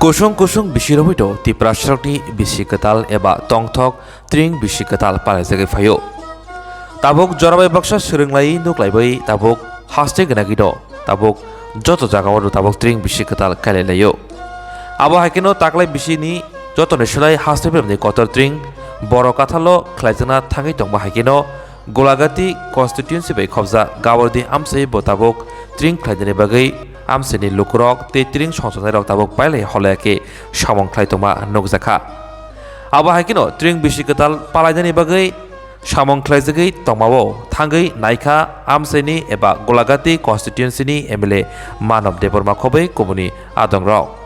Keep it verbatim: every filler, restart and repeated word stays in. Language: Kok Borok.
Kusung kusung bisi rwui do Tiprasarokni bisi kwtal eba tongthok tring bisi kwtal palaijagwi phaio. Tabuk jorabai baksa swrwnglaiwi nuklaiwi tabuk haste gwnagwi do tabuk joto jagao do tabuk tring bisi kwtal kailailaio. Abo haikheno taklai bisini jotoni slai haste bebni kotor tring borok kathalo khlaijakna thangwi tongma haikheno Golagati constituency bai khobjak Gawardi amchai bo tabuk tring khlainani bagwi amchaini lukurok tei tring songchaknairok tabuk pailai holaya khe samung khlai tongma nukjakha. Abo haikheno tring bisi kwtal palainani bagwi samung khlaijagwi tongmao thangwi naikha amchaini eba Golagati constituency ni M L A Manob Debbarma khobwi kubuni adongrok.